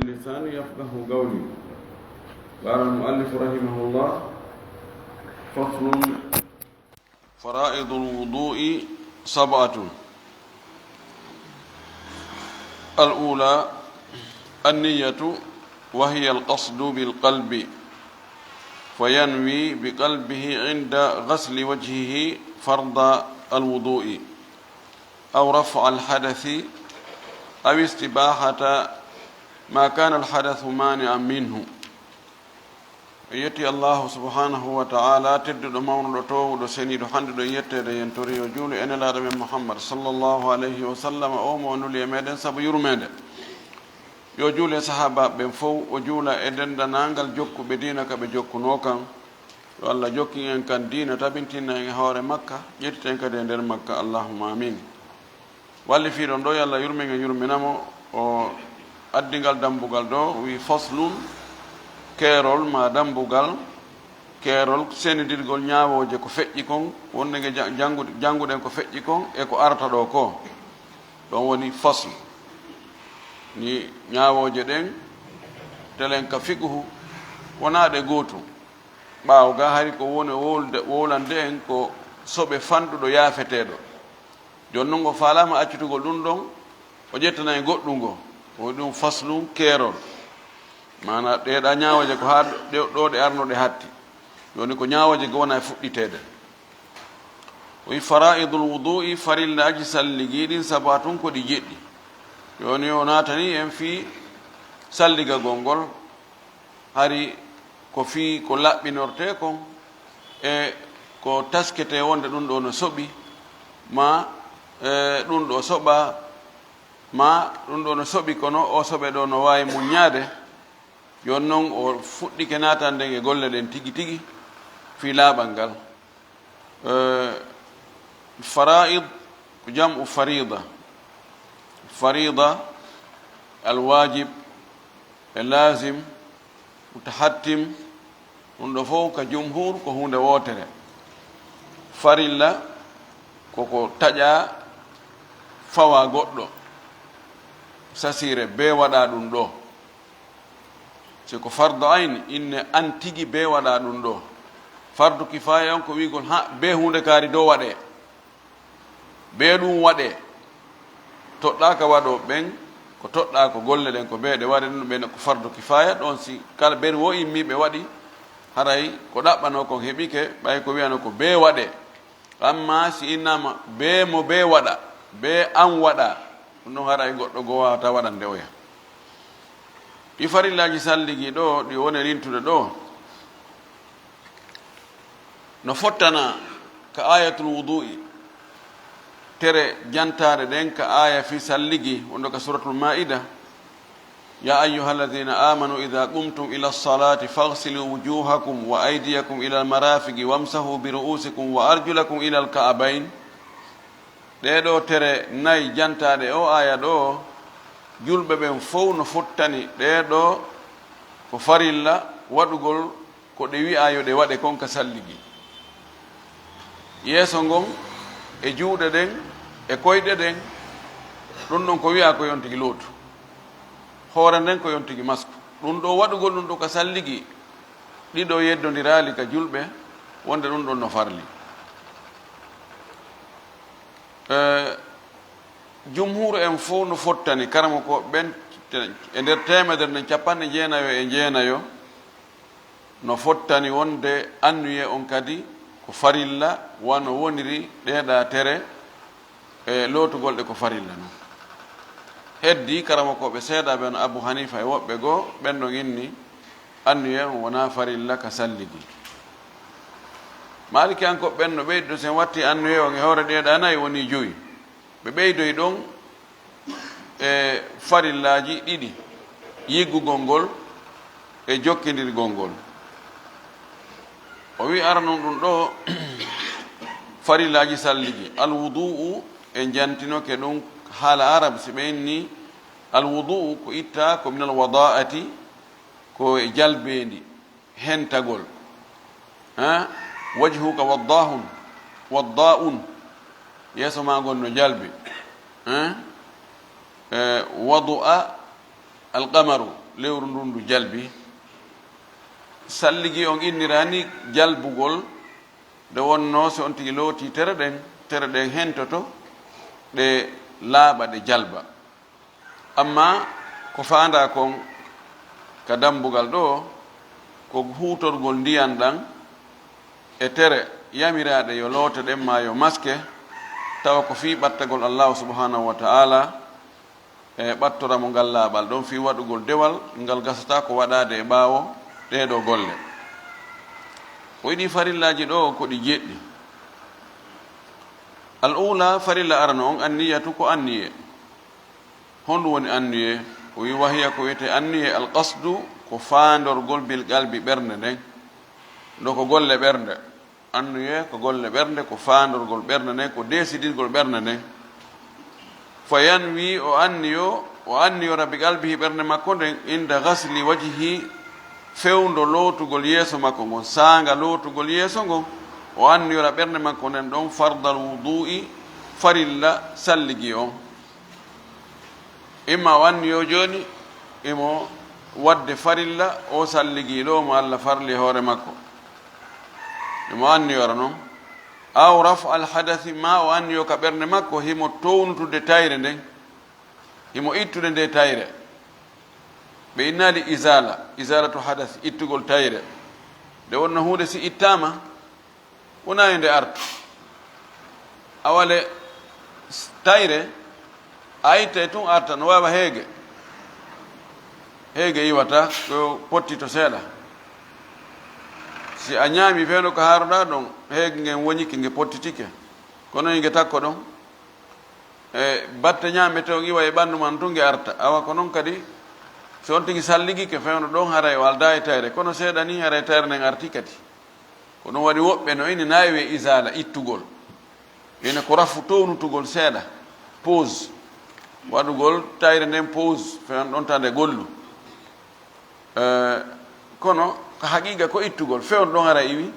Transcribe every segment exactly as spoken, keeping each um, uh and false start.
الإنسان يفقه قولي. قال المؤلف رحمه الله: فصل. فرائض الوضوء سبعة. الأولى النية، وهي القصد بالقلب، فينوي بقلبه عند غسل وجهه فرض الوضوء، أو رفع الحدث، أو استباحة ما كان الحدث مانعا منه. En yetti Allahu subhanahu wa ta'ala, tedduɗo, mawnuɗo, toowuɗo, seniiɗo, handuɗo e yetteede, yen tori yo juulu e Nelaaɗo men Muhammad sallallahu alayhi wa sallam, o mo o nuli e meɗen sabu yurmeende. Yo juulu e sahaabaaɓe ɓen fow, o juula e denndanangal jokkuɓe diina ka ɓe jokkunoo kan. Yo Allah jokkin en kan diina, tabintinna en e hoore makka, ƴettita en kadi e nder makka. Allahumma amin. Wallifiiɗo on ɗo, yo Allah yurmin en, yurmina mo. O addi ngal dambugal ɗo, o wi'i: "Faslun", keerol maa dambugal, keerol senidirgol ñaawooje ko feƴƴi kon, wonde nge ja-, janngu-, jannguɗen ko feƴƴi kon e ko arata ɗo ko. Ɗon woni faslu. Ni ñaawooje ɗen, telen ka fiqhu, wonaa ɗe gootum. Ɓaawo ga hari ko woni wowlde-, wowlande en ko soɓe fanɗuɗo yaafeteeɗo. Jooni non o faalaama accitugol ɗum ɗon, o ƴettana en goɗɗum ngo. O wi'i ɗum faslun, keerol. Maanaa ɗee ɗaa ñaawooje ko haa ɗo, ɗo ɗe arno ɗe hatti. Jooni ko ñaawooje ngo wona e fuɗɗiteede. O wi'i: "Faraa'idul wudu'i", farillaaji salligii ɗin, "sab'atun", ko ɗi jeɗɗi. Jooni o naatani en fii salligagol ngol. Hari ko fii ko laɓɓinortee kon e ko tasketee wonde ɗum ɗo no soɓi, maa, e, ɗum ɗo soɓaa, maa ɗum ɗo no soɓi, kono o soɓe ɗo no waawi muññaade. Jooni non o fuɗɗike naatande en e golle ɗen tigi tigi fii laaɓal ngal. Eh, faraa'id ko jam'u fariida. Fariida, alwaajib, e laazim, mutahattim, ɗum ɗo fow ka jumhuur ko huunde wootere. Farilla ko ko taƴaa fawaa goɗɗo, sasiire bee waɗaa ɗum ɗo. Si ko fardu ayni, inne an tigi bee waɗaa ɗum ɗo. Fardu kifaaya on ko wi'ugol, ha, bee huunde kaari dow waɗee. Bee ɗum waɗee. Toɗɗaa ka waɗooɓe ɓen, ko toɗɗaa ko golle ɗen, ko bee ɗe waɗee ɗum, ɓen ko fardu kifaaya. Ɗon si kala ɓen wo immiiɓe waɗi, haray ko ɗaɓɓanoo kon heɓike, ɓay ko wi'anoo ko bee waɗee. Ammaa si innaama bee mo bee waɗa, bee an waɗa, ɗum ɗon haray goɗɗo goo waawataa waɗande oya. Ɗi farillaaji salligi ɗo, ɗi woni rintude ɗo, no fottana ka aayatul wudu'i, tere jantaare ɗen ka aaya fii salligi, wonɗo ka Suuratul Maa'ida. يا أيها الذين آمنوا إذا قمتم إلى الصلاة فاغسلوا وجوهكم وأيديكم إلى المرافق وامسحوا برؤوسكم وأرجلكم إلى الكعبين. Ɗee ɗoo tere nay jantaaɗe oo aaya ɗoo, julɓe ɓen fow no fottani ɗee ɗoo ko farilla waɗugol ko ɗe wi'aa yo ɗe waɗe kon ka salligi. Yeeso ngon, e juuɗe ɗen, e koyɗe ɗen, ɗum ɗon ko wi'aa ko yontigi lootu. Hoore nden ko yontigi masku. Ɗum ɗoo waɗugol ɗum ɗoo ka salligi, ɗi ɗoo yeddondiraali ka julɓe, wonde ɗum ɗon no farli. Eh, jumhuur en fow no fottani, karamokooɓe ɓen, e nder teemedere nden, capanɗe jeenayo e jeenayo, no fottani wonde annuye on kadi ko farilla, wano woniri ɗee ɗaa tere, e lootugol ɗe ko farilla non. Heddii karamokooɓe seeɗaaɓe, no Abu Hanifa e woɓɓe goo, ɓen ɗon inni annuye on wonaa farilla ka salligi. Maalikiyankooɓe ɓen no ɓeydi ɗon, si en wattii annuye on e hoore ɗee ɗaa nay, wonii jowi. Ɓe ɓeydoyi ɗon e farillaaji ɗiɗi, yiggugol ngol e jokkindirgol ngol. O wi'i, ara non ɗum ɗoo, farillaaji salligi. Alwudu'u, en jantinoke ɗum haala Arab, si ɓe inni alwudu'u ko ittaa ko minal wada'ati, ko e jalbeendi. Hentagol. Ha? Wajhuka waddahun, wadda'un. Yeeso maa ngol no jalbi. Ha? Eh, wadu'a alqamaru. lewru ndun ndu jalbi. Salligi on inniraani jalbugol, nde wonnoo si on tigi lootii tere ɗen, tere ɗen hentoto, ɗe laaɓa, ɗe jalba. Amma ko faandaa kon ka dambugal ɗoo, ko huutorgol ndiyan ɗan e tere yamiraaɗe yo loote ɗen maa yo maske, tawa ko fii ɓattagol Allaahu subhaanahu wa ta'aalaa, e ɓattora mo ngal laaɓal ɗon fii waɗugol dewal ngal gasata ko waɗaade e ɓaawo ɗee ɗoo golle. O wi'i ɗii farillaaji ɗoo ko ɗi jeɗɗi. Al uulaa, farilla arano on, anniyatu, ko anniyee. Honɗum woni anniyee? O wi'i, wa hiya, ko wi'etee anniyee, al qasdu, ko faandorgol, bil qalbi, ɓernde nden. Ɗoo ko golle ɓernde. Anniyee ko golle ɓernde, ko faandorgol ɓernde nden, ko deesidirgol ɓernde nden. Fa yanwi, o anniyo, o anniyora bi qalbihi, ɓernde makko nden, inda ghasli wajhihi, fewndo lootugol yeeso makko ngon, saanga lootugol yeeso ngon, o anniyora ɓernde makko nden ɗon, fardal wudu'i, farilla salligi on. Imma o anniyo jooni, imo waɗde farilla o salligi ɗoo mo Alla farli e hoore makko. Imo anniyora non. Aw raf al hadasi, maa o anniyo ka ɓernde makko, himo townutude tayre nden. Himo ittude nde tayre. Ɓe innaali izala, izalatu hadas, ittugol tayre. Nde wonno huunde si ittaama, wonaa yo nde artu. Awale s-, tayre, a ittay tun arta, no waawa heege. Heege iwata, ko pottito seeɗa. Si a ñaami fewndo ko haaruɗaa ɗon, heege ngen woñike, nge pottitike. Kono nge takko ɗon. E batte ñaametee on iwa e ɓanndu man tun nge arta. Awa ko non kadi, si on tigi salligike fewndo ɗon, haray o aldaa e tayre. Kono seeɗa ni, haray tayre nden arti kadi. Ko ɗum waɗi woɓɓe no ini na e wi'e izala, ittugol. Ene ko rafu townutugol seeɗa, pause. Waɗugol tayre nden pause, fewndo ɗon ta nde gollu. Eh, kono ka haqiqa ko ittugol, fewndo ɗon haray iwi,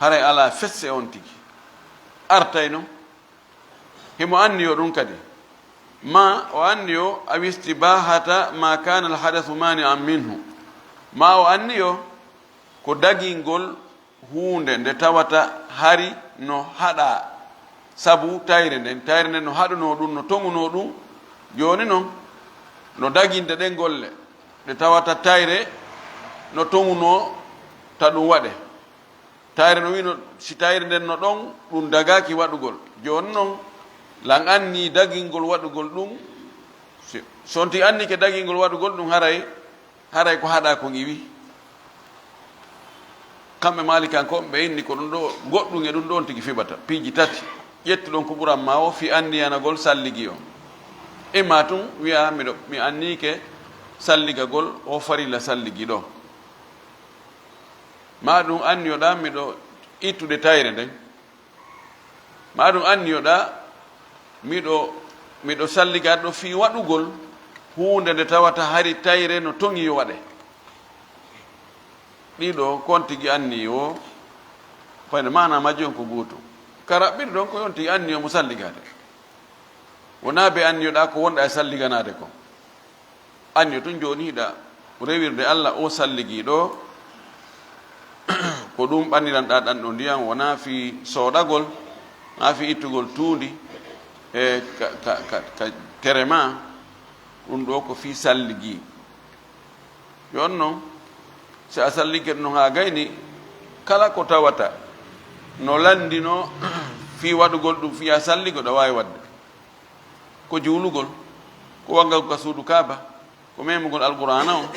haray alaa fesse on tigi. Artay non. Himo anniyo ɗum kadi. Ma o anniyo aw istibahata ma kana al hadathu mani'an minhu. Ma o anniyo ko dagingol huunde nde tawata hari no haɗa sabu tayre nden. Tayre nden no haɗunoo ɗum, no toŋunoo ɗum. Jooni non, no daginde ɗen golle ɗe tawata tayre no toŋunoo ta ɗum waɗe. Tayre no wino, si tayre nden no ɗon, ɗum dagaaki waɗugol. Jooni non, lan anni dagingol waɗugol ɗum. Si, si on tigi annike dagingol waɗugol ɗum, haray, haray ko haɗa kon iwi. Kamɓe Maalikankooɓe ɓe inni ko ɗum ɗo, goɗɗum e ɗum ɗo on tigi fiɓata. Piiji tati. Ƴettu ɗon ko ɓuran ma o fi anniyanagol salligi on. Imma tun wi'a miɗo, mi annike salligagol o farilla salligi ɗo. Maa ɗum anniyoɗaa miɗo ittude tayre nden. Maa ɗum anniyoɗaa miɗo, miɗo salligaɗo fii waɗugol huunde nde tawata hari tayre no toŋi yo waɗe. Ɗiɗo, ko on tigi anniyo, fayde maana majji on ko gootum. Ka raɓɓiɗo ɗon ko on tigi anniyo mo salligaade. Wonaa be anniyoɗaa ko wonɗa e salliganaade kon. Anniyo tun jooni hiɗa rewirde Alla o salligiiɗo, ko ɗum ɓanniranɗaa ɗan ɗo ndiyan, wonaa fii sooɗagol, naa fii ittugol tuundi e ka, ka, ka, ka tere maa, ɗum ɗo ko fii salligii. Jooni non, si a salligike ɗum haa gayni, kala ko tawata no lanndinoo fii waɗugol ɗum fii a salligo, ɗa waawi waɗde. Ko juulugol, ko waggagu ka suudu Kaaba, ko memugol Alqur'aana on,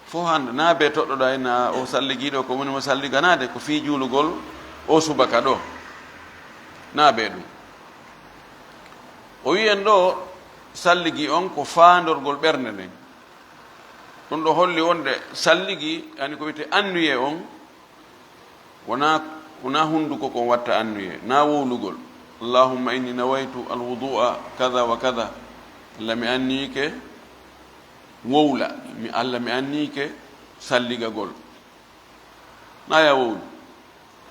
fof hannde naa be toɗɗoɗaa ina o salligiiɗo ko woni mo salliganaade ko fii juulugol o subaka ɗo. Naa be ɗum. O wi'en ɗo salligi on ko faandorgol ɓernde nden. Ɗum ɗo holli wonde salligi, yani ko wi'etee annuye on, wonaa, wonaa hunnduko kon watta annuye, naa wowlugol. Allahumma inni nawaytu alwudu'a kada wa kada. Alla mi anniyike wowla, mi, Alla mi anniyike salligagol. Naa ya wowlu.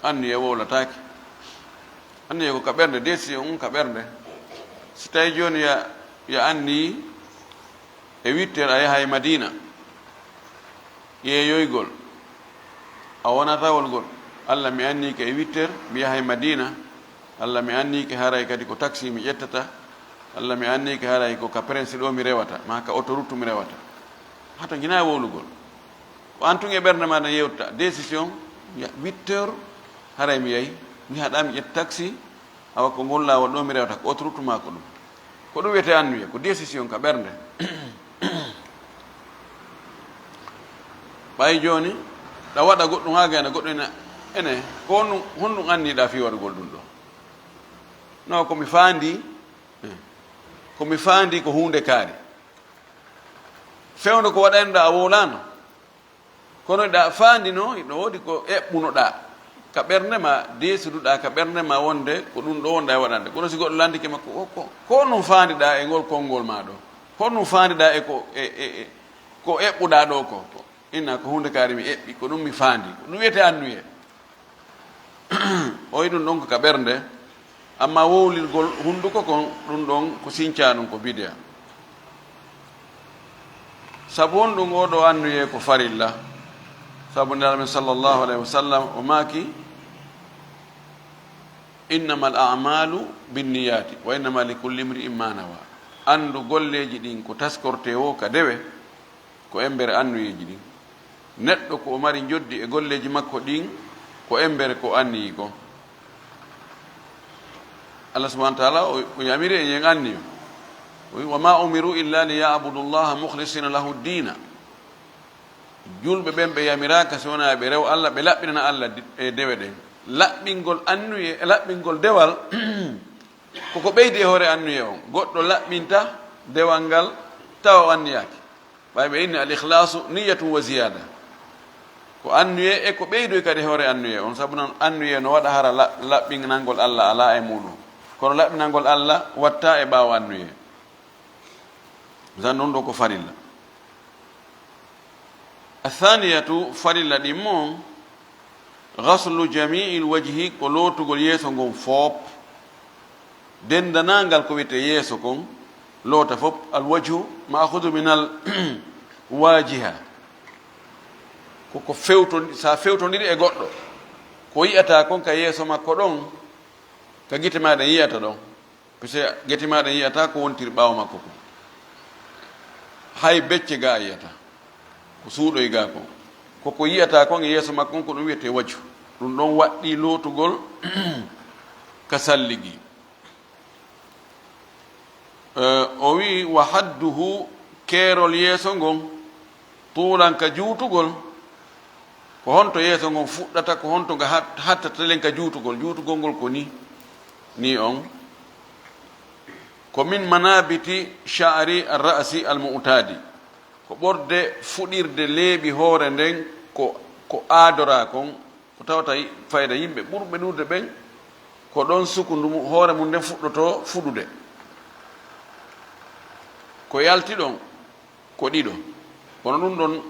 Anniye wowlataake. Anniye ko ka ɓernde, décision on ka ɓernde. Si tawi jooni ya, ya anniyi E wittere a yahay Madina, yeeyoygol, a wonatawol ngol. Allah, mi anniike e wittere, mi yahay Madina. Allah, mi anniike haray kadi ko taxi mi ƴettata. Allah, mi anniike haray ko ka prince ɗo mi rewata, ma ka autoroute mi rewata. Hata jinaa wowlugol. Ko an tun e ɓernde ma na yewta décision, ya, witteur, haray mi yahi, mi haɗa mi ƴetta taxi, awa ko ngol laawol ɗo mi rewata, ko autoroute ma ko ɗum. Ko ɗum wiyetee annuye, ko décision ka ɓernde. Ɓay jooni, ɗa waɗa goɗɗum haa gayna goɗɗum ene, ene, ko honɗum, honɗum anniɗa fii waɗugol ɗum ɗo? No, ko mi faandi, eh, ko mi faandi ko huunde kaari. Fewndo ko waɗaynoɗa a wowlaano. Kono ɗa faandi no, no woodi ko eɓɓunoɗa ka ɓernde ma, deesiduɗa ka ɓernde ma wonde ko ɗum ɗo wonɗa e waɗande. Kono si goɗɗo landike ma ko, ko, ko honɗum faandiɗa e ngol konngol ma ɗo? Honɗum faandiɗa e ko, e, e, e ko eɓɓuɗa ɗo ko? Ko, inna ko huunde kaari mi eɓɓi, ko ɗum mi faandi. Ko ɗum wiyetee annuye. O wi'i ɗum ɗon ko ka ɓernde, amma wowlirgol hunnduko kon, ɗum ɗon ko sincaa ɗum ko bidiya. Sabu honɗum oo ɗoo annuyee ko farilla? Sabu Nelaaɗo men sallallahu alayhi wa sallam o maaki, "Innamal a'maalu binniyaati, wa innama likulli imri'in ma nawa." Anndu golleeji ɗin ko taskortee woo ka dewe, ko embere annuyeeji ɗin. Neɗɗo ko o mari njoddi e golleeji makko ɗin, ko embere ko o anniyi kon. Allah subhanahu wa ta'ala o, o yamiri en yen anniyo. O wi, "Wa ma umiru illa li ya'budu Allaha mukhlisina lahu dina." Julɓe ɓen ɓe yamiraaka si wonaa ɓe rew Allah, ɓe laɓɓinana Allah di-, e dewe ɗen. Laɓɓingol annuye, laɓɓingol dewal, koko ɓeydi e hoore annuye on. Goɗɗo laɓɓinta dewal ngal tawa o anniyaaki. Ɓay ɓe inni al-ikhlaasu niyyatun wa ziyaada. Ko annuye e ko ɓeydoy kadi hoore annuye on, sabu non annuye no waɗa hara la-, laɓɓinangol Allah alaa e muɗum. Kono laɓɓinangol Allah watta e ɓaawo annuye. Zan ɗum ɗo ko farilla. Athaniyatu, farilla ɗin mo, ghaslu jami'il wajhi, ko lootugol yeeso ngon foop. Denndanangal ko wiyetee yeeso kon, loota foop. Al wajhu ma'khudhu min al wajiha. Ko, ko fewton-, sa fewtondiri e goɗɗo, ko yi'ata kon ka yeeso makko ɗon, ka gite ma ɗen yi'ata ɗon. Parce que gite ma ɗen yi'ata ko wontiri ɓaawo makko kon. Hay becce ga a yi'ata. Ko suuɗoy ga kon. Ko, ko yi'ata kon e yeeso makko kon, ko ɗum wiyetee wajhu. Ɗum ɗon waɗɗii lootugol ka salligi. Eh, o wi'i, "Wa hadduhu, keerol yeeso ngon, tuulan ka juutugol." Ko honto yeeso ngon fuɗɗata, ko honto nga hat-, hattata len ka juutugol? Juutugol ngol ko ni, ni on. Ko min manabiti sha'ri ar-ra'si al-mu'tadi. Ko ɓorde fuɗirde leeɓi hoore nden ko, ko aadoraa kon, ko tawata y-, fayda yimɓe ɓurɓe ɗuuɗude ɓen, ko ɗon sukundu mu-, hoore mum nden fuɗɗotoo fuɗude. Ko yalti ɗon, ko ɗiɗo. Kono ɗum ɗon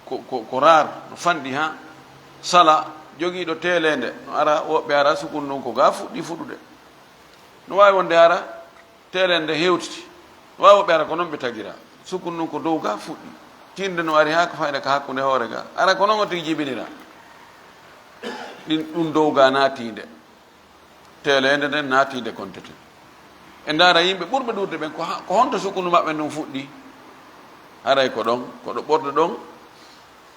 ko, ko, ko raar, no fanɗi haa sala jogiiɗo teeleende, no ara, woɓɓe ara sukundu ndun ko ga fuɗɗi fuɗude. No waawi wonde ara teeleende hewtiti. No waawi woɓɓe ara ko non ɓe tagira. Sukundu ndun ko dow ga fuɗɗi. Tiinde no ari haa ko fayda ka hakkunde hoore ga. Ara ko non o tigi jibinira. Ɗin, ɗum dow ga naatiinde. Teeleende nden naatiinde kontete. En ndaara yimɓe ɓurɓe ɗuuɗude ɓen, ko ha-, ko honto sukundu maɓɓe ndun fuɗɗi? Haray ko ɗon, ko ɗo ɓorde ɗon,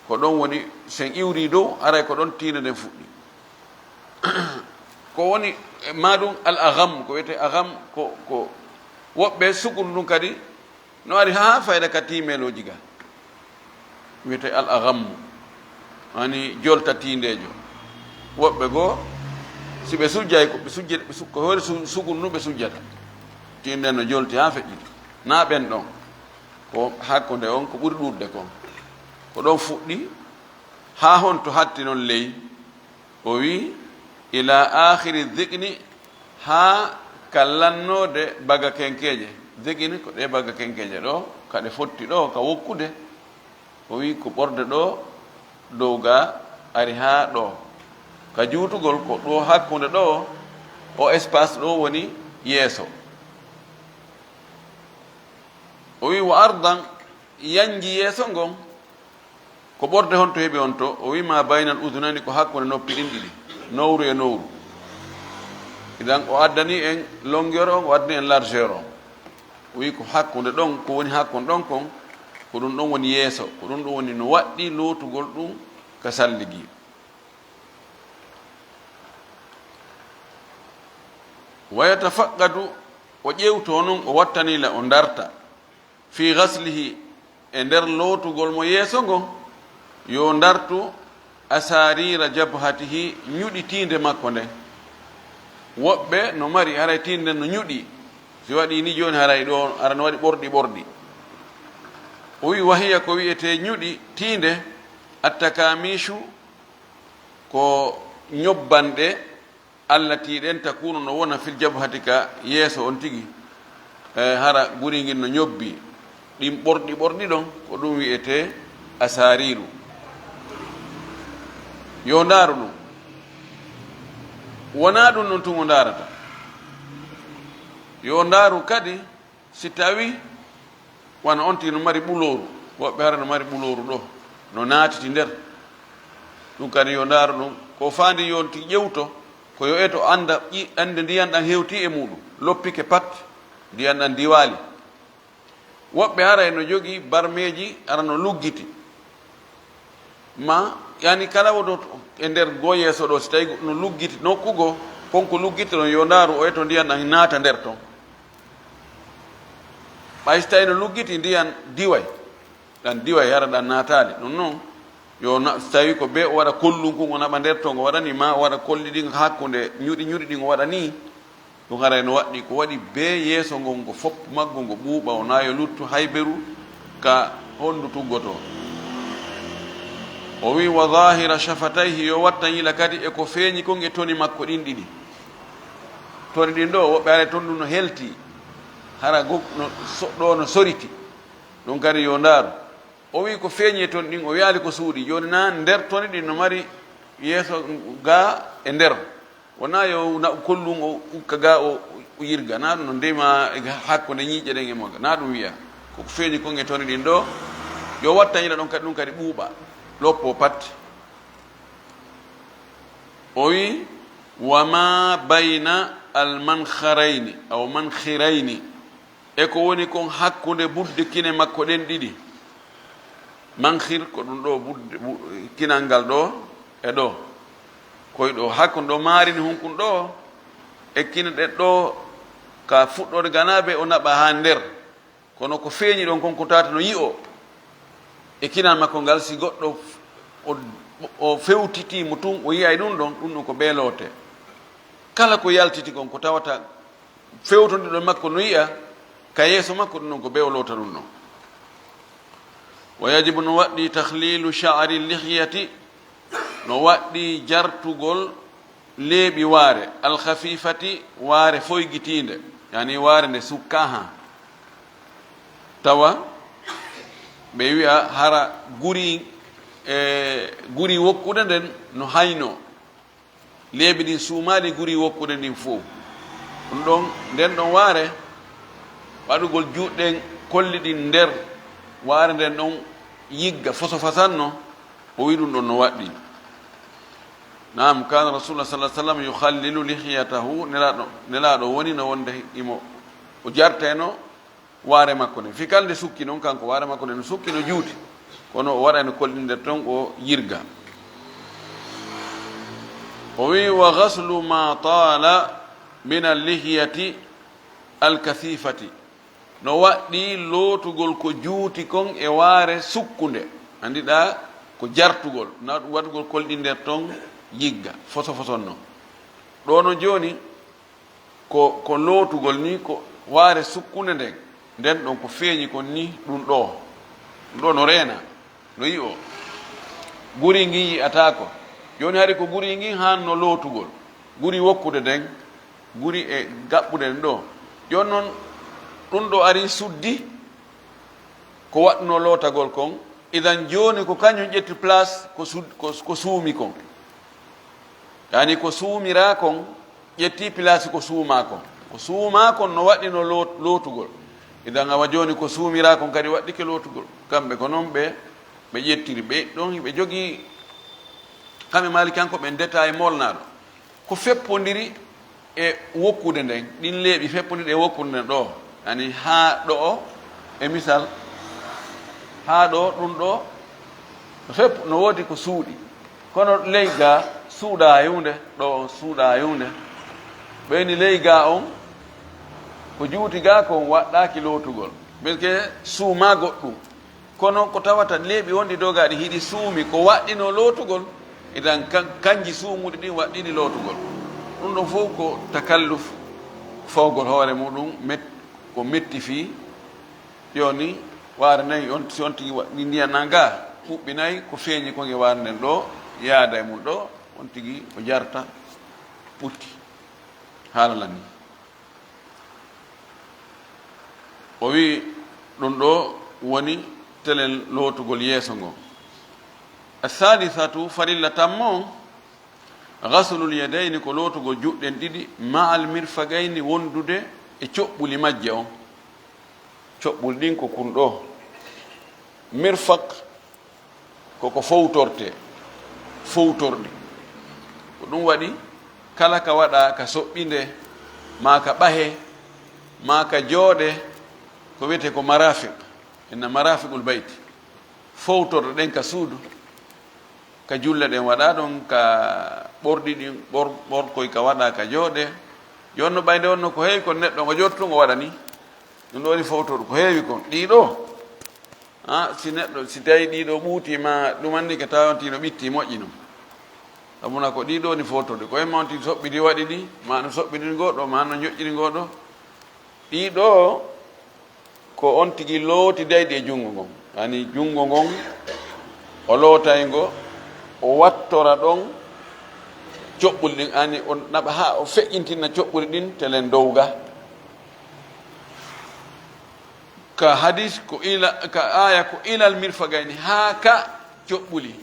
ko ɗon woni, sen iwri dow, haray ko ɗon tiinde nden fuɗɗi. Ko woni, e, ma ɗum al agham, ko wiyetee agham, ko, ko woɓɓe sukundu ndun kadi no ari haa fayda ka tiimeelooji ga. Wiyetee al aghammu, ani jolta tiindeejo. Woɓɓe goo, si ɓe sujjay, ko ɓe sujje-, ɓe su-, ko hoore su-, sukundu ɓe sujjata. Tiinde no jolti haa feƴƴiti. Na ɓen ɗon. Ko hakkunde on, ko ɓuri ɗuuɗude kon. Ko ɗon fuɗɗi, haa honto hatti non ley. O wi'i, "Ila akhiri dhikni," haa ka lannoode baga kenkeeje. Dhikni ko ɗee baga kenkeeje ɗo, ka ɗe fotti ɗo, ka wokkude. O wi'i, "Ko ɓorde ɗo, dow ga, ari haa ɗo." Ka juutugol ko ɗo hakkunde ɗo, o espace ɗo woni yeeso. O wi'i, "Wa ardan," yanji yeeso ngon, ko ɓorde honto heɓi on to? O wi ma baynal udunayni, ko hakkunde noppi ɗin ɗiɗi, nowru e nowru. Idan o addani en longueur on, o addani en largeur on. O wi ko hakkunde ɗon, ko woni hakkunde ɗon kon, ko ɗum ɗon woni yeeso, ko ɗum ɗum woni no waɗɗi lootugol ɗum ka salligi. Wa yatafaqqadu, o ƴewto non, o wattanila, o darta, fi ghaslihi, e nder lootugol mo yeeso ngo, yo dartu asarira jabhatihi, ñuɗi tiinde makko nden. Woɓɓe no mari, haray tiinde nden no ñuɗi, si waɗi ni jooni, haray ɗo ara no waɗi ɓorɗi ɓorɗi. O wi, wahiya, ko wi'etee ñuɗi tiinde, attakamishu, ko ñobbanɗe, allati, ɗen, takunu, no wona, fil jabhati, ka yeeso on tigi. E, hara guri ngin no ñobbi, ɗin ɓorɗi ɓorɗi ɗon, ko ɗum wi'etee asariru. Yo ndaaru ɗum. Wonaa ɗum ɗon tun o ndaarata. Yo ndaaru kadi si tawi wano on tigi no mari ɓulooru, woɓɓe hara no mari ɓulooru ɗo, no naatiti nder. Ɗum kadi yo ndaaru ɗum. Ko faandi yo on tigi ƴewto, ko yo eto annda, ƴi-, annde ndiyan ɗan hewti e muɗum, loppike pat, ndiyan ɗan diwaali. Woɓɓe haray no jogii barmeeji, ara no luggiti. Ma, yani, kala woto e nder goo yeeso ɗo, si tawi no luggiti nokku goo, kon ko luggiti ɗon, yo ndaaru o eto ndiyan ɗan naata nder ton. Ɓay si tawi no luggiti ndiyan diway, ɗan diway, hara ɗan naataali. Ɗum non, yo na-, si tawi ko bee o waɗa kollun kun, o naɓa nder ton, o waɗa ni, ma o waɗa kolli ɗin hakkunde ñuɗi ñuɗi ɗin, o waɗa ni, ɗum haray no waɗɗi, ko waɗi bee yeeso ngon, ngo fof maggo ngo ɓuuɓa, o naayo luttu hayberu ka honndu tuggotoo. O wi, wa zahira shafatayhi, yo wattan yila kadi e ko feeñi kon e toni makko ɗin ɗiɗi. Toni ɗin ɗo, woɓɓe haray ton ɗum no helti, hara go-, no so-, ɗo no soriti. Ɗum kadi yo ndaaru. O wi ko feeñi e toni ɗin, o wiyaali ko suuɗi. Jooni na nder toni ɗin no mari yeeso gaa e nder. Wonaa yo na-, kollun o ukka ga o, o yirga. Na ɗum no ndema e hakkunde ñiiƴe ɗen e mo ga. Na ɗum wiya. Ko ko feeñi kon e toni ɗin ɗo, yo wattan yila ɗon kadi, ɗum kadi ɓuuɓa. Loppo pat. O wi, wa ma bayna al manharayni, aw mankhirayni. E ko woni kon hakkunde budde kine makko ɗen ɗiɗi. Mankhir ko ɗum ɗo budde, bu-, kinal ngal ɗo e ɗo. Koy ɗo, hakkunde ɗo maarini hunkun ɗo e kine ɗen ɗo, ka fuɗɗoode ganaabe o naɓa haa nder. Kono ko feeñi ɗon kon ko tawata no yi'o e kinal makko ngal, si goɗɗo o, o fewtitii mo tun, o yi'ay ɗum ɗon, ɗum ɗon ko bee loote. Kala ko yaltiti kon ko tawata fewtondirɗo makko no yi'a ka yeeso makko, ɗum ɗon ko bee o loota ɗum ɗon. Wa yajibu, no waɗɗi, takhlilu sha'ri lihyati, no waɗɗi jartugol leeɓi waare, alkhafifati, waare foygitiinde, yani waare nde sukkaa haa tawa ɓe wi'a hara guri, e guri wokkude nden no hayno. Leeɓi ɗin suumaali guri wokkude ndin fow. Ɗum ɗon, nden ɗon waare, waɗugol juuɗe ɗen kolli ɗin nder waare nden ɗon yigga foso fasanno, o wi ɗum ɗon no waɗɗi. Naam, kana Rasulullah sallallahu alaihi wasallam yukhallilu lihiyatahu, Nelaaɗo, Nelaaɗo woni no wonde imo, o jartayno waare makko nden. Fii kala nde sukki non, kanko waare makko nden no sukki, no juuti. Kono o waɗayno kolli nder ton, o yirga. O wi, "Wa ghaslu ma tala min al-lihiyati al-kathifati." No waɗɗi lootugol ko juuti kon e waare sukkunde. Anndiɗaa ko jartugol, na ɗum waɗugol kolli nder ton yigga, foso foson non. Ɗo no jooni, ko, ko lootugol ni, ko waare sukkunde nden, nden ɗon ko feeñi kon ni, ɗum ɗo. Ɗum ɗo no reena, no yi'o. Guri ngin yi'ataako. Jooni hari ko guri ngin hanno lootugol. Guri wokkude nden, guri e gaɓɓude nden ɗo. Jooni non, ɗum ɗo ari suddi ko waɗno lootagol kon. Idan jooni ko kañum ƴetti place ko sud-, ko, ko suumi kon. Yani ko suumiraa kon, ƴetti pilaasi ko suumaa kon. Ko suumaa kon no waɗɗino loot-, lootugol. Idan awa jooni ko suumiraa kon kadi waɗɗike lootugol. Kamɓe ko noon ɓe, ɓe ƴettiri. Ɓe ɗon, ɓe jogii, kamɓe Maalikankoɓe ɓen détail molnaaɗo. Ko feppondiri e wokkude nden, ɗin leeɓi feppondiri e wokkude nden ɗoo. Yani haa ɗoo, e misal, haa ɗoo, ɗum ɗoo, no fepp-, no woodi ko suuɗi. Kono ley gaa suuɗaa e huunde, ɗoo on suuɗaa e huunde. Ɓeyni ley gaa on, ko juuti gaa kon waɗɗaaki lootugol. Parce que suumaa goɗɗum. Kono ko tawata leeɓi wonɗi dogaaɗi hiɗi suumi, ko waɗɗinoo lootugol, idan kan-, kanji suumuɗi ɗin waɗɗini lootugol. Ɗum ɗon fof ko takalluf, fawgol hoore muɗum, met-, ko metti fii. Jooni, waare nayi, on, si on tigi waɗɗi ndiyan nan gaa, ɓuɓɓi nayi, ko feeñi ko nge waare nden ɗoo, yaada e mum ɗoo, on tigi o jarta, ɓutti. Haala lan ni. O wi'i, ɗum ɗoo woni telen lootugol yeeso ngon. As-saalisatu, farilla tammo on, ghaslul yadayni, ko lootugol juuɗe ɗen ɗiɗi, ma'al mirfagayni, wondude e coɓɓuli majje on. Coɓɓuli ɗin ko kun ɗoo. Mirfaq ko ko fowtortee, fowtorɗi. Ko ɗum waɗi, kala ka waɗaa ka soɓɓinde, maa ka ɓahe, maa ka jooɗe, ko wiyetee ko marafiq, inna marafiqul bayti, fowtorɗe ɗen ka suudu, ka julle ɗen waɗaa ɗon, ka ɓorɗi ɗin, ɓor-, ɓorkoy ka waɗaa ka jooɗe. Jooni no ɓay nde wonno ko heewi kon neɗɗo ngo jottu ngo waɗa ni. Ɗum ɗoo woni fowtorɗi ko heewi kon. Ɗii ɗoo, ah, si neɗɗo, si tawi ɗii ɗoo ɓuutii ma ɗumannike, tawa on tigi no ɓitti moƴƴi non. Sabuna ko ɗii ɗoo woni fowtorɗi. Ko en ma on tigi soɓɓidi waɗi ɗi, ma no soɓɓidiri ngoo ɗoo, ma no ñoƴƴiri ngoo ɗoo. Ɗii ɗoo ko on tigi lootidayɗi e junngo ngon. Ani junngo ngon, o lootay ngo, o wattora ɗon coɓɓuli ɗin, ani o naɓa haa o feƴƴintina coɓɓuli ɗin telen dow ga. Ka hadis ko ila, ka aya ko ilal mirfagayni, haa ka coɓɓuli.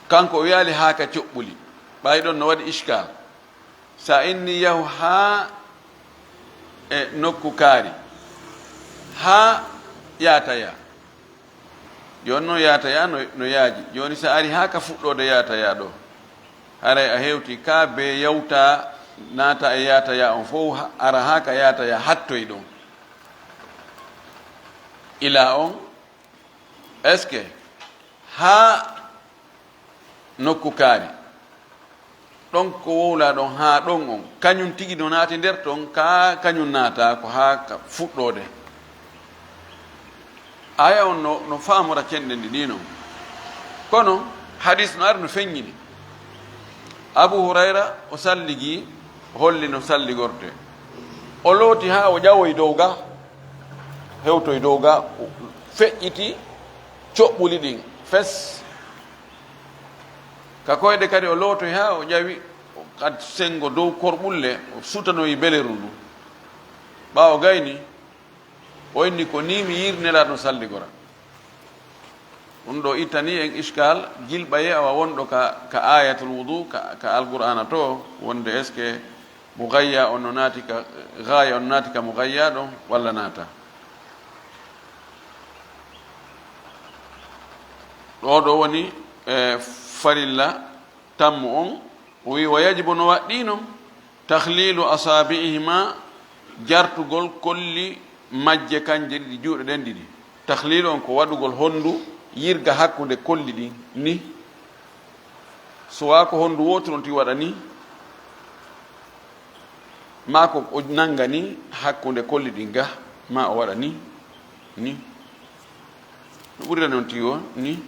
Kanko o wiyaali haa ka coɓɓuli. Ɓay ɗon no waɗi iskal. Sa inni yahu haa e nokku kaari, haa yaataya. Jooni noon yaataya no, no yaaji. Jooni sa ari haa ka fuɗɗoode yaataya ɗoo, haray a hewti ka bee yawta, naata e yaataya on fow, ha-, ara haa ka yaataya hattoy ɗon. Ila on, est-ce que haa nokku kaari. Ɗon ko wowlaa ɗon haa ɗon on. Kañum tigi no naati nder ton, kaa kañum naataa ko haa ka fuɗɗoode. Aya on no, no faamora cenɗe ɗiɗi non. Kono hadis no ari no feññini. Abu Hurayra o salligi, holli no salligortee. O looti haa o ƴawoyi dow ga, hewtoyi dow ga, o feƴƴiti coɓɓuli ɗin fes. Ka koyɗe kadi o lootoyi haa o ƴawi, o kad senngo dow korɓulle, o sutanoyi beleru ndu. Ɓaawo gayni, o inni, "Ko nii mi yi'iri Nelaaɗo no salligora." Ɗum ɗoo ittani en iskal, jilɓaye awa wonɗo ka, ka ayatul wudu, ka, ka Alqur'aana to, wonde est-ce que mugayya on no naati ka, gaaya on naati ka mugayya ɗon, walla naata? Ɗoo ɗoo woni, e, farilla tammu on. O wi'i, "Wa yajibu", no waɗɗii non, "takhlilu asabi'ihima", jartugol kolli majje kanje ɗiɗi, juuɗe ɗen ɗiɗi. Takhlilu on ko waɗugol honndu yirga hakkunde kolli ɗin ni. So waa ko honndu wootu non tigi waɗa ni, maa ko o nannga ni hakkunde kolli ɗin ga, maa o waɗa ni, ni. No ɓurira noon tigi o ni.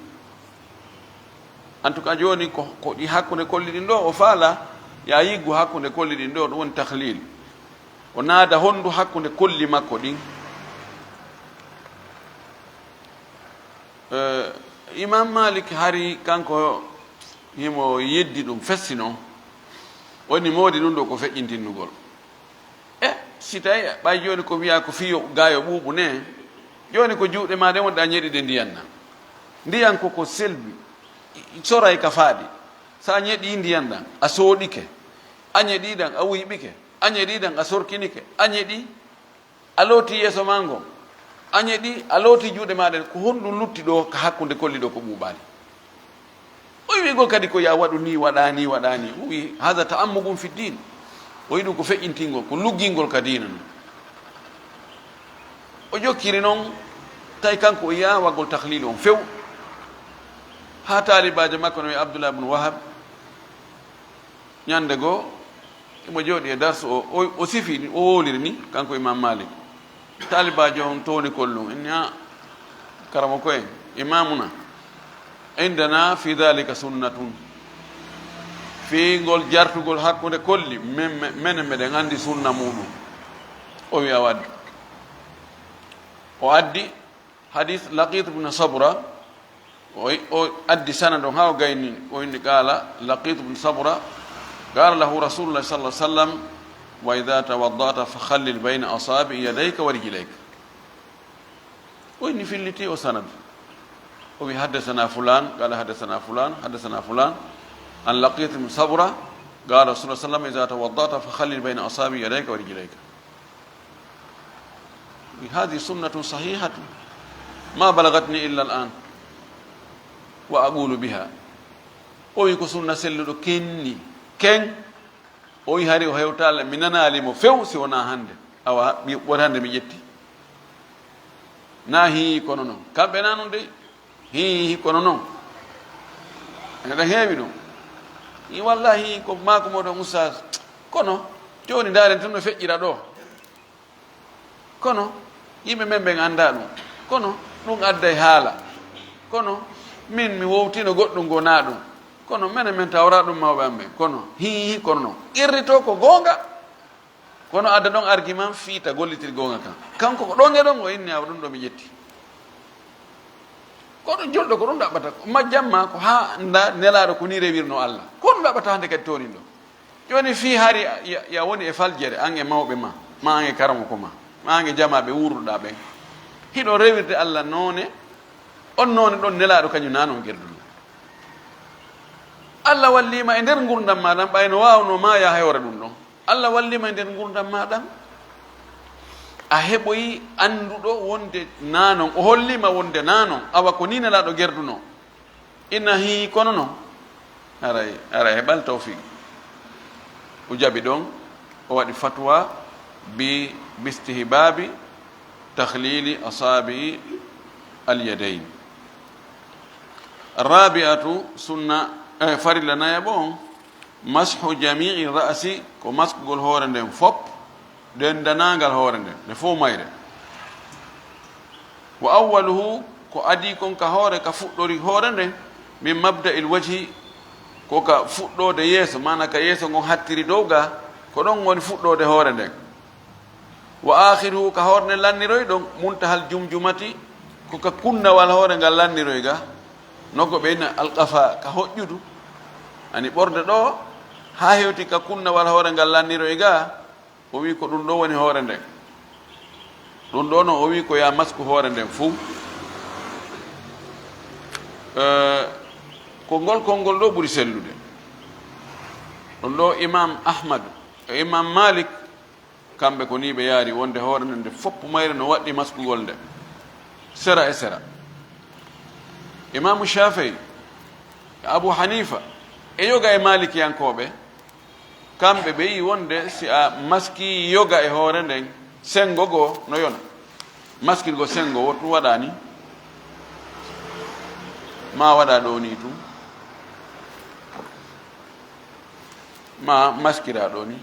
En tout cas, jooni ko, ko ɗi hakkunde kolli ɗin ɗoo, o faala ya yiggu hakkunde kolli ɗin ɗoo, ɗum woni tahlil. O naada honndu hakkunde kolli makko ɗin. Eh, Imam Malik hari kanko himo yeddi ɗum, fessino. Woni moodi ɗum ɗo ko feƴƴintinnugol. E, si tawi ɓay jooni ko wiyaa ko fiyo gaayo ɓuuɓu ne, jooni ko juuɗe ma ɗen wonɗa ñeɗude ndiyan nan. Ndiyan ko ko selbi, soray ka faaɗi. Sa ñeɗi ndiyan ɗan, a sooɗike. A ñeɗi ɗan, a wuyɓike. Añe ɗi ɗan a sorkinike. Añe ɗi a looti yeeso maa ngon. Añe ɗi a looti juuɗe maa ɗen. Ko honɗun lutti ɗoo ka hakkunde kolli ɗoo ko ɓuuɓaali? O wi'igol kadi ko yo a waɗu nii, waɗaa nii, waɗaa nii. O wi'i, "Haza ta'ammuqun fi din." O wi'i ɗun ko feƴƴintingol, ko luggingol ka diina non. O jokkiri non, tawi kanko o yi'aa waggol tahlil on few. Haa taalibaajo makko no wi'ee Abdullah ibn Wahab, ñande goo, himo jooɗii e darsu o, o, o sifii, o wowliri ni, kanko Imam Malik. Taalibaajo on towni kollum, inni, "A, karamoko en, imamuna, indana fi dhalika sunnatun." Fii ngol jartugol hakkunde kolli, men, men, menen meɗen anndi sunna muuɗum. O wi'i, "A waddi." O addi hadis Laqit ibn Sabra, o, o addi sanad on haa o gayni, o inni, qala Laqit ibn Sabra, qala lahu Rasulullah sallallahu alaihi wasallam, "Wa idha tawadda'ta fakhallil bayna asabi'i yadayka wa rijlayka." O inni filliti o sanad. O wi, "Haddathana fulan, qala haddathana fulan, haddathana fulan, an Laqit ibn Sabra, qala Rasulullah sallallahu alaihi wasallam, idha tawadda'ta fakhallil bayna asabi'i yadayka wa rijlayka." هذه سنة صحيحة ما بلغتني إلا الآن وأقول بها. O wi ko sunna selluɗo kenni, ken. O wi hari o hewtaali, mi nanaali mo few si wonaa hannde. Awa, mi, won hannde mi ƴetti. Na hii kono non. Kamɓe na non dey. Hii, kono non. Ene ɗan heewi ɗum. Hii, wallahi, ko maaku mooɗon, ustaas. Kono, jooni ndaaren tun no feƴƴira ɗoo. Kono, yimɓe men ɓen anndaa ɗum. Kono, ɗum adday haala. Kono, min mi wowtino goɗɗum goo naa ɗum. Kono, menen men tawraa ɗum mawɓe am ɓen. Kono, hii, kono non. Qirritoo ko goonga. Kono adda ɗon argument fii ta gollitir goonga kan. Kanko ko ɗon e ɗon o inni, awa ɗum ɗoo mi ƴetti. Ko ɗum julɗo, ko ɗum ɗaɓɓata. Majjamma ko haa nda Nelaaɗo ko nii rewirnoo Allah. Ko ɗum ɗaɓɓata hannde kadi toonin ɗoo. Jooni fii hari ya, ya woni e faljere, an e mawɓe ma, ma an e karamoko ma, ma an e jamaaɓe wuurduɗaa ɓen. Hiɗon rewirde Allah noone, on noone ɗon Nelaaɗo kañum naa non gerduno. Allah wallii ma e nder ngurndan maa ɗan, ɓay no waawnoo maayaa hewre ɗum ɗon. Allah wallii ma e nder ngurndan maa ɗan. A heɓoyi annduɗo wonde naa non, o hollii ma wonde naa non, awa ko nii Nelaaɗo gerdunoo. Inna hii kono non. Aray, aray, heɓal tawfiq. O jaɓi ɗon, o waɗi fatwa bi, bistihbabi takhlili asabi'i al-yadayn. Rabi'atu, sunna, eh, farilla nayaɓo on, mashu jami'i ra'si, ko maskugol hoore nden fop, denndanangal hoore nden, nde fow mayre. Wa awwaluhu, ko adii kon ka hoore, ka fuɗɗori hoore nden, min mabda'il wajhi, ko ka fuɗɗoode yeeso, maana ka yeeso ngon hattiri dow ga, ko ɗon woni fuɗɗoode hoore nden. Wa aakhiruhu, ka hoore nden lanniroy ɗon, muntahal jumjumati, ko ka kunnawal hoore ngal lanniroy ga, no ko ɓe inna alqafa, ka hoƴƴudu, ani ɓorde ɗoo, haa hewti ka kunnawal hoore ngal lanniroy ga, o wi ko ɗum ɗoo woni hoore nden. Ɗum ɗoo non o wi ko yaa masku hoore nden fuu. Eh, ko ngol konngol ɗoo ɓuri sellude. Ɗum ɗoo Imam Ahmad e Imam Malik, kamɓe ko nii ɓe yaari wonde hoore nden nde foppu mayre no waɗɗi maskugol nde. Sera e sera. Imaamu Shaafi'i e Abu Hanifa e yoga e Maalikiyankooɓe, kamɓe ɓe yi'i wonde si a maskii yoga e hoore nden, senngo goo no yona. Maskirgol senngo, woto ɗum waɗa ni. Maa waɗa ɗoo nii tun. Maa maskira ɗoo nii.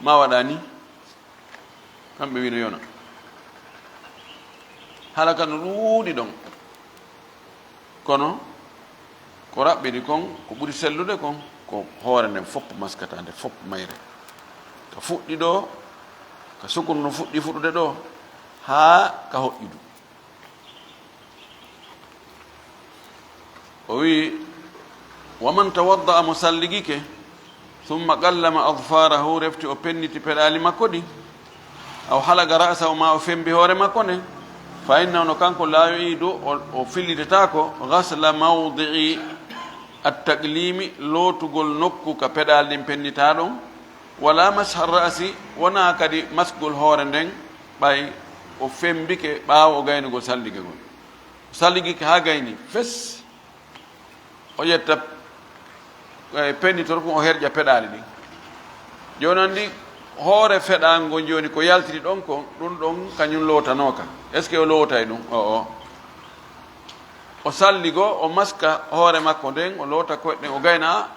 Maa waɗa ni. Kamɓe wi no yona. Hala ka no ɗuuɗi ɗon. Kono, ko raɓɓiɗi kon, ko ɓuri sellude kon, ko hoore nden fof maskata, nde fof mayre. Ka fuɗɗi ɗoo, ka sukun no fuɗɗi fuɗude ɗoo, haa ka hoƴƴudu. O wi, "Wa man tawadda'a", mo salligike, "thumma qallama adfarahu", refti o penniti peɗaali makko ɗi, "aw halaqa ra'sahu", ma o fembi hoore makko nden, "fa innahu", no kanko, "la yu'idu", o, o fillitataako, "ghasla mawdi'i at-taqlimi", lootugol nokku ka peɗaali ɗin pennitaa ɗon, Wala masha ra'si, wonaa kadi maskugol hoore nden, ɓay o fembike ɓaawo o gaynugol salligagol. O salligike haa gayni fes, o ƴetta, eh, pennitor kon, o herƴa peɗaali ɗin. Jooni anndi hoore feɗaango ngon, jooni ko yaltiri ɗon kon, ɗun ɗon kañun lootanooka. Est-ce que o lootay ɗun? O'o. O salligo, o maska hoore makko nden, o loota koyɗe ɗen, o gayna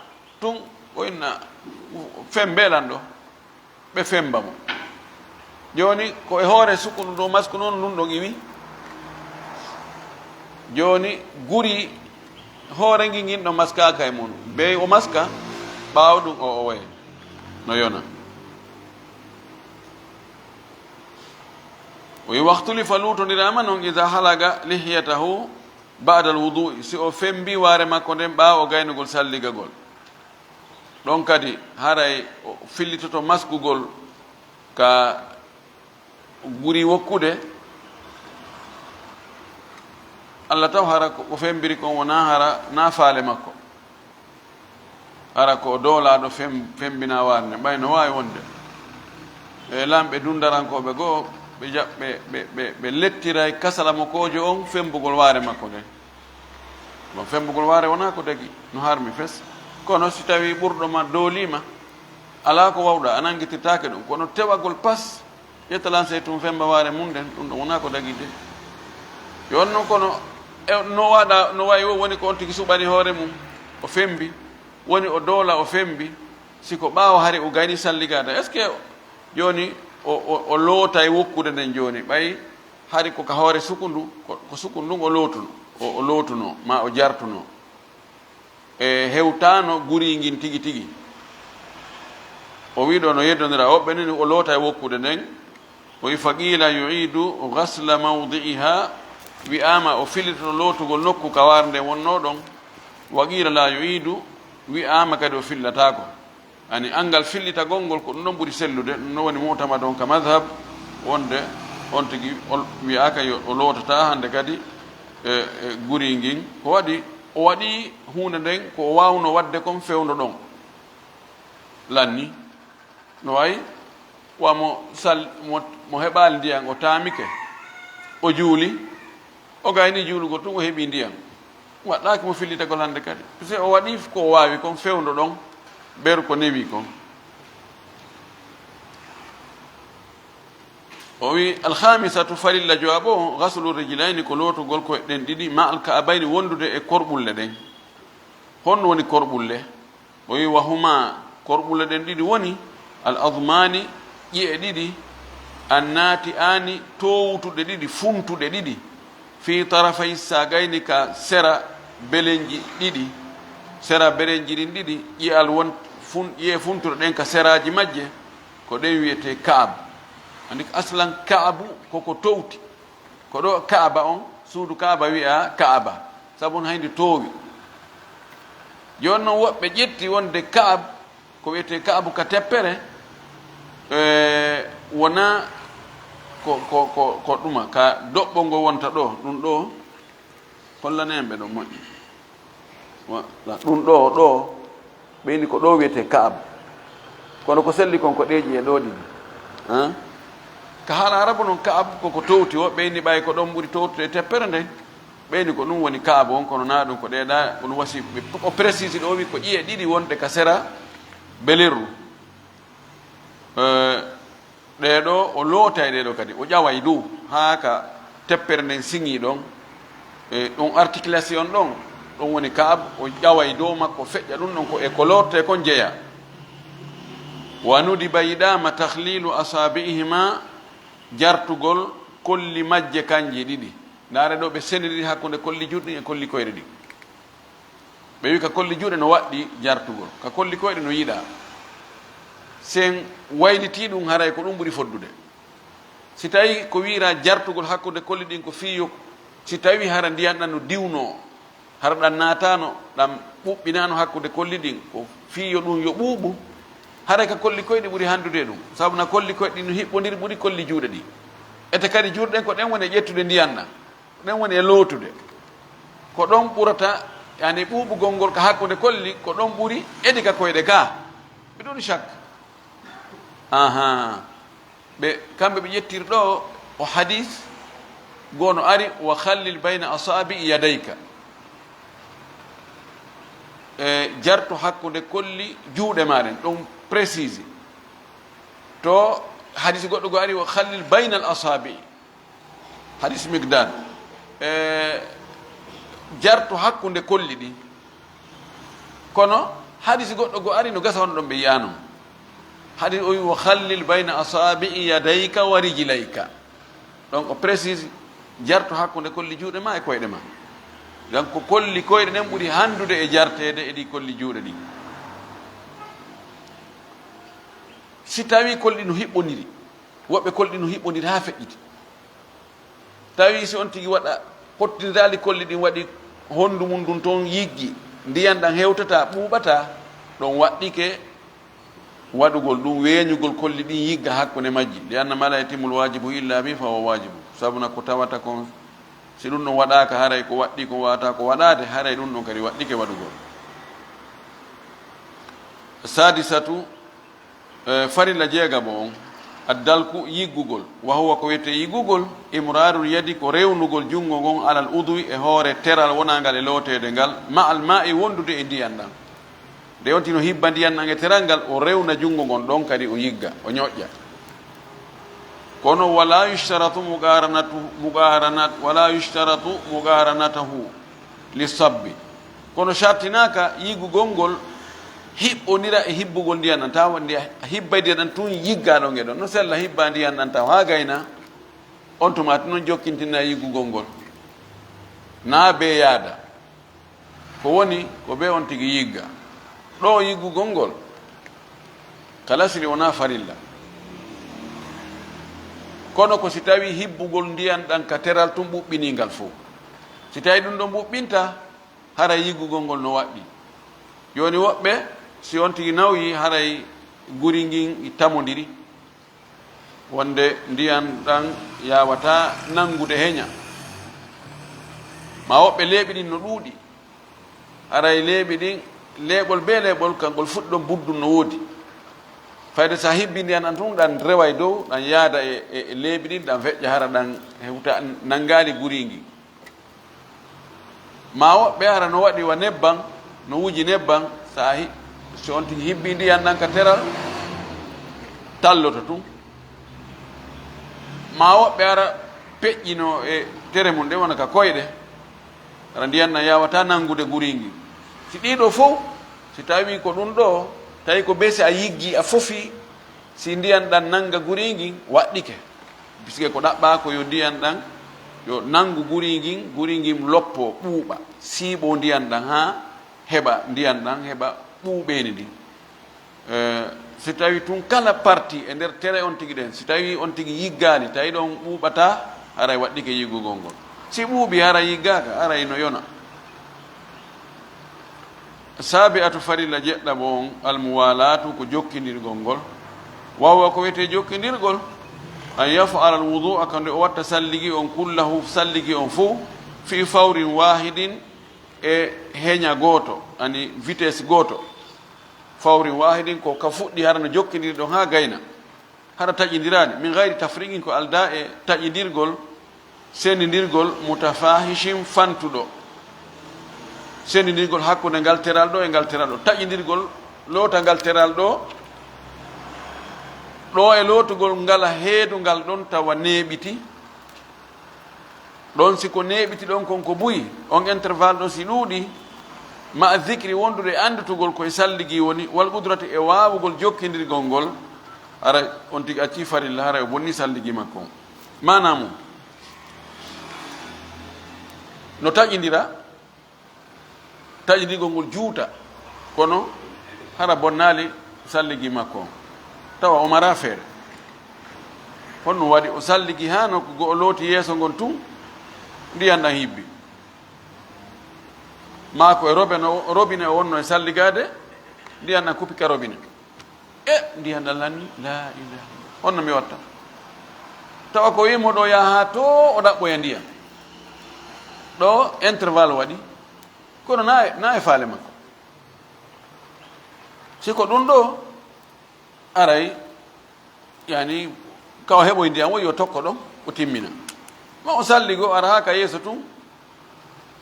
tun, o inna fembe lan ɗo. Ɓe femba mo. Jooni ko e hoore sukundu ɗo masku non, ɗun ɗon iwi. Jooni guri hoore ngi ngin ɗo maskaaka e mun. Bey o maska, ɓaawo ɗun o, o waye. No yona. O wi, "Waxtulifa", luutondiraama non, "iza halaga lihiyatahu ba'dal wudu'i", si o fembi waare makko nden ɓaawo o gaynugol salligagol. Ɗon kadi haray o fillitoto maskugol ka guri wokkude. Alla taw hara ko, ko fembiri kon wonaa hara naa faale makko. Hara ko o doolaaɗo fem-, fembinaa waare nden. Ɓay no waawi wonde. E lamɓe dundarankooɓe goo, ɓe jaɓ-, ɓe, ɓe, ɓe, ɓe lettiray kasala mo koojo on fembugol waare makko nden. Bon, fembugol waare wonaa ko dagi, no harmi fes. Kono si tawii ɓurɗo ma doolii ma, alaa ko wawɗaa, a nanngitirtaake ɗun. Kono tewagol pas, ƴetta lansey tun femba waare mun nden, ɗun ɗon wonaa ko dagi de. Yo on non kono, e, no waɗa, no wayi o woni ko on tigi suɓani hoore mun, o fembi, woni o doola, o fembi, si ko ɓaawo hari o gayni salligaade. Est-ce que jooni o, o, o lootay wokkude nden jooni? Ɓay hari ko ka hoore sukundu, ko, ko sukundu ndun o lootuno, o, o lootuno, maa o jartuno. E hewtaano guri ngin tigi tigi. O wi ɗo no yeddondira, woɓɓe ni o loota e wokkude nden. O wi, "Fa qiila yu'iidu ghasla mawdi'iha", wi'aama o fillitoto lootugol nokku ka waare nden wonnoo ɗon. "Wa qiila laa yu'iidu", wi'aama kadi o fillataako. Ani anngal fillitagol ngol ko ɗun ɗon ɓuri sellude, ɗun ɗon woni mu'tamad on ka madhab, wonde on tigi o wi'aaka yo o lootataa hande kadi e, e guri ngin. Ko waɗi, o waɗi huunde nden ko o waawno waɗde kon fewndo ɗon. Lanni. No wayi wa mo sal-, mo, mo heɓaali ndiyan, o taamike, o juuli, o gayni juulugol tun, o heɓi ndiyan. Waɗɗaaki mo fillitagol hande kadi. Parce que o waɗi ko o waawi kon fewndo ɗon, ɓeru ko newi kon. O wi, "Alkhamisatu", farilla jowaɓo on, "ghaslu rijlayni", ko lootugol koyɗe ɗen ɗiɗi, "ma al ka'abayni", wondude e korɓulle ɗen. Honno woni korɓulle? O wi, "Wa huma", korɓulle ɗen ɗiɗi woni, "al azmani", ƴi'e ɗiɗi, "an nati'ani", towtuɗe ɗiɗi, funtuɗe ɗiɗi, "fi tarafay sagayni", ka sera belenji ɗiɗi, sera belenji ɗin ɗiɗi, ƴi'al won fun-, ƴi'e funtuɗe ɗen ka seraaji majje, ko ɗen wi'etee ka'ab. Anndi ko aslan ka'abu koko towti. Ko ɗo Ka'aba on, suudu Ka'aba wi'aa Ka'aba, sabu on hayndi toowi. Jooni non woɓɓe ƴetti wonde Ka'ab, ko wi'etee Ka'abu ka teppere, e, wonaa ko, ko, ko, ko ɗuma, ka doɓɓo ngo wonta ɗo, ɗum ɗo, hollanee ɓe ɗo moƴƴi. Wa-, ɗum ɗo, ɗo, ɓeyni ko ɗo wiyetee Ka'ab. Kono ko selli kon ko ɗee ƴi'e ɗo ɗiɗi. Han? Ka haala Arabu non, Ka'ab ko ko towti, woɓɓe inni ɓay ko ɗon ɓuri towtude e teppere nden. Ɓeyni ko ɗum woni Ka'ab on, kono naa ɗum ko ɗee ɗa, ko ɗum wasi ɓe, o précise ɗo wi ko ƴi'e ɗiɗi wonɗe ka sera belirru. Eh, Ɗee ɗoo, o lootay ɗee ɗoo kadi, o ƴaway dow haa ka teppere nden siŋii ɗon. E ɗum articulation ɗon, ɗum woni Ka'ab, o ƴaway dow makko, feƴƴa ɗum ɗon, ko e ko loottee kon jeyaa. Wa nudiba, yiɗaama, takhlilu asabi'ihima, jartugol kolli majje kanji ɗiɗi. Ndaare ɗoo, ɓe seniri hakkunde kolli juuɗe ɗin e kolli koyɗe ɗin. Ɓe wi ka kolli juuɗe no waɗɗi jartugol, ka kolli koyɗe no yiɗaa. Si en waylitii ɗum, haray ko ɗum ɓuri foddude. Si tawii ko wi'iraa jartugol hakkunde kolli ɗin ko fii yo, si tawii hara ndiyan ɗan no diwnoo, hara ɗan naataano, ɗan ɓuɓɓinaano hakkunde kolli ɗin, ko fii yo ɗum yo ɓuuɓu, haray ka kolli koyɗe ɓuri hanndude e ɗum. Sabu na kolli koyɗe ɗin no hiɓɓondiri ɓuri kolli juuɗe ɗin. Ete kadi juuɗe ɗen ko ɗen woni e ƴettude ndiyan ɗan. Ɗen woni e lootude. Ko ɗon ɓurata, yani, ɓuuɓugol ngol ka hakkunde kolli, ko ɗon ɓuri edi ka koyɗe gaa. Bidun shak. Aha. Ɓe, kamɓe ɓe ƴettir ɗo o hadis, goono ari, "Wa khallil bayna asaabi'i yadayka." E jarto hakkunde kolli juuɗe ma ɗen, ɗum précise. To hadis goɗɗo go ari, "Wa khallil bayna al asaabi'i." Hadis Migdad. E jarto hakkunde kolli ɗi. Kono hadis goɗɗo go ari no gasa hono ɗon ɓe yi'ano. Hadis o wi, "Wa khallil bayna asaabi'i yadayka wa rijlayka." Ɗon o précise, jarto hakkunde kolli juuɗe ma e koyɗe ma. Ngam ko kolli koyɗe ɗen ɓuri handude e jarteede e ɗi kolli juuɗe ɗi. Si tawi kolli no hiɓɓondiri, woɓɓe kolli no hiɓɓondiri haa feƴƴiti. Tawi si on tigi waɗa, pottindiraali kolli ɗin waɗi hondu mum ndun toon yiggi, ndiyan ɗan hewtataa, ɓuuɓataa, ɗon waɗɗike waɗugol ɗum, weeñugol kolli ɗin yigga hakkunde majji. "Li anna ma la yatimul waajibu illa bi fa huwa waajibu." Sabuna ko tawata kon, si ɗum ɗon waɗaaka, haray ko waɗɗi kon wawata ko waɗaade, haray ɗum ɗon kadi waɗɗike waɗugol. Sadisatu, eh, farilla jeegamo on, addalku, yiggugol. Wa huwa, ko wiyetee yiggugol, imrarul yadi, ko rewnugol junngo ngon, alal udwi, e hoore teral wonangal e looteede ngal, ma'al ma'i, wondude e ndiyan ɗan. Nde on tigi no hibba ndiyan ɗan e teral ngal, o rewna junngo ngon ɗon kadi o yigga, o ñoƴƴa. Kono wala yushtaratu muqaranatu, muqaranat-, wala yushtaratu muqaranatahu li sabbi. Kono sartinaaka yiggugol ngol hiɓɓondira e hibbugol ndiyan ɗan. Tawa ndiya-, a hibbay ndiyan ɗan tun yigga ɗon e ɗon. No sella hibba ndiyan ɗan tawa haa gayna. On tuma tun non jokkintina yiggugol ngol. Naa bee yaada. Ko woni, ko bee on tigi yigga. Ɗo yiggugol ngol, ka lasri wonaa farilla. Kono ko si tawi hibbugol ndiyan ɗan ka teral tun ɓuɓɓinii ngal fow. Si tawi ɗum ɗon ɓuɓɓinta, haray yiggugol ngol no waɗɗi. Jooni woɓɓe, si on tigi nawyi, haray guri ngin tamondiri. Wonde ndiyan ɗan yaawataa nanngude heña. Ma woɓɓe leeɓi ɗin no ɗuuɗi. Haray leeɓi ɗin, leeɓol bee leeɓol, kangol fuɗɗi ɗon buddum no woodi. Fayde sa hibbi ndiyan ɗan tun, ɗan reway dow, ɗan yaada e, e, e leeɓi ɗin, ɗan feƴƴa hara ɗan hewta, nanngaali guriingi. Ma woɓɓe hara no waɗi wa nebbam, no wuji nebbam, sa hi-, si on tigi hibbi ndiyan ɗan ka teral, talloto tun. Ma woɓɓe hara peƴƴino e tere mum ɗen, wona ka koyɗe, hara ndiyan ɗan yaawataa nanngude guriingi. Si ɗii ɗoo fow, si tawii ko ɗum ɗoo, tawi ko bee si a yiggi, a fofi, si ndiyan ɗan nannga guri ngin, waɗɗike. Bisike ko ɗaɓɓaa ko yo ndiyan ɗan, yo nanngu guri ngin, guri ngin loppoo, ɓuuɓa, siiɓoo ndiyan ɗan haa heɓa ndiyan ɗan, heɓa ɓuuɓeeni ndin. Eh, si tawi tun kala parti e nder tere on tigi ɗen, si tawi on tigi yiggaali, tawi ɗon ɓuuɓataa, haray waɗɗike yiggugol ngol. Si ɓuuɓi, haray yiggaaka, haray no yona. Saabi'atu, farilla jeɗɗaɓo on, almuwalaatu, ko jokkindirgol ngol. Wa huwa, ko wiyetee jokkindirgol, an yaf'ala alwudu'a, ko nde o watta salligi on, kullahu, salligi on fow, fi fawrin wahidin, e heña gooto, ani vitesse gooto. Fawrin wahidin, ko ka fuɗɗi hara no jokkindiri ɗon haa gayna. Hara taƴindiraani, min gayri tafriqin, ko aldaa e taƴindirgol, sendindirgol, mutafahishin, fantuɗo. Sendindirgol hakkunde ngal teral ɗo e ngal teral ɗo. Taƴindirgol, loota ngal teral ɗo, ɗo e lootugol ngala heedungal ɗon tawa neeɓiti. Ɗon si ko neeɓiti ɗon kon ko buy, on intervalle ɗon si ɗuuɗi, ma zikri, wondude e annditugol ko e salligi woni, wal qudrati, e waawugol jokkindirgol ngol, hara on tigi accii farilla, hara o bonni salligi makko on. Maanaa mum, no taƴindira, taƴindigol ngol juuta, kono hara bonnaali salligi makko on. Tawa o maraa feere. Honno waɗi o salligi haa nokku goo, o looti yeeso ngon tun, ndiyan ɗan hibbi. Maa ko e robe no, robine o wonno e salligaade, ndiyan ɗan kuppi ka robine. E, ndiyan ɗan lanni, laa ilaaha illa. Honno mi watta? Tawa ko wi'i mo ɗo yaha haa to o ɗaɓɓoya ndiyan. Ɗo intervalle waɗi, kono na e, na e faale makko. Si ko ɗum ɗo, aray Yani, ka o heɓoy ndiyam o yo tokko ɗon, o timmina. Ma o salligo, ara haa ka yeeso tun,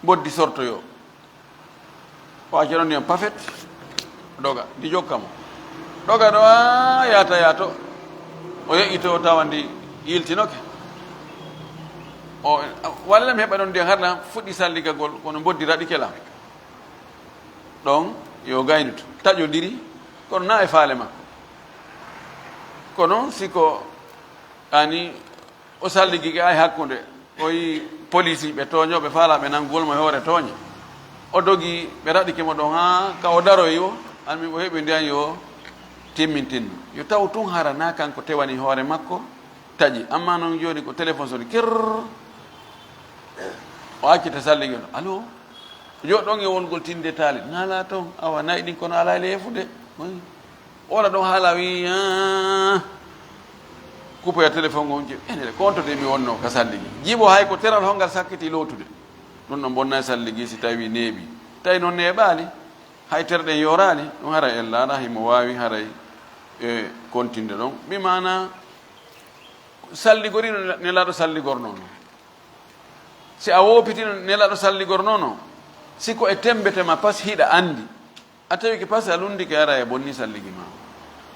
mboddi sortoyo. O acca ɗon ndiyam pafet, doga, ndi jokka mo. Doga ɗo, aa, yaata, yaato. O yeƴƴito, o tawa ndi yiltinoke. O, walla mi heɓa ɗon ndiyam, har na fuɗɗi salligagol, kono mboddi raɗike lam. Ɗon yo gaynuto, taƴodiri, kono na e faale makko. Kono si ko ani o salligike ay hakkunde, o yi polisiiɓe tooñooɓe faalaaɓe nanngugol mo e hoore tooñe. O dogi, ɓe raɗike mo ɗon haa ka o daroyi o, almi o heɓi ndiyan yo timmintinno. Yo taw tun hara na kanko tewani hoore makko taƴi. Amma non jooni ko téléphone soni kirr. O accita salligel. Allo? Joɗɗon e wongol tinde taali. Nala ton, awa nayi ɗin kono ala e leefude. Ola ɗon haala wi, "Ah." Kupoya téléphone on je, "Enele, ko on to de mi wonno ka salligi." Jibo hay ko teral hongal sakkiti lootude. Ɗum ɗon bonna e salligi si tawi neeɓi. Tawi noon neeɓaali, hay terɗen yoraali, ɗum haray en laana himo waawi haray e kontinde ɗon. Bi maana salligori no Nelaaɗo salligornoo non. Si a woopitino Nelaaɗo salligornoo non, si ko e tembete ma pas hiɗa anndi, a tawi ke pas a lunndike ara e bonni salligi ma.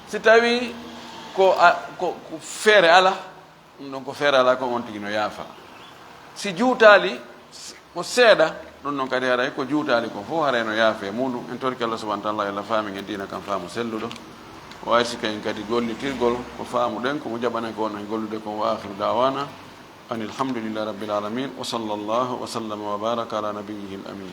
Si tawi ko a, ko, ko feere ala, ɗum ɗon ko feere ala ko on tigi no yaafa. Si juutaali s-, ko seeɗa, ɗum ɗon kadi haray ko juutaali ko fof haray no yaafe muɗum. En torki Allah subhanahu wa ta'ala yo Allah faamin en diina kan faamu selluɗo. O arsi kayen kadi gollitirgol ko faamuɗen, ko mo jaɓanen ko on en gollude kon. Wa akhiru da'wana anil hamdulillahi rabbil alamin. Wa sallallahu wa sallama wa baraka ala nabiyyihil amin.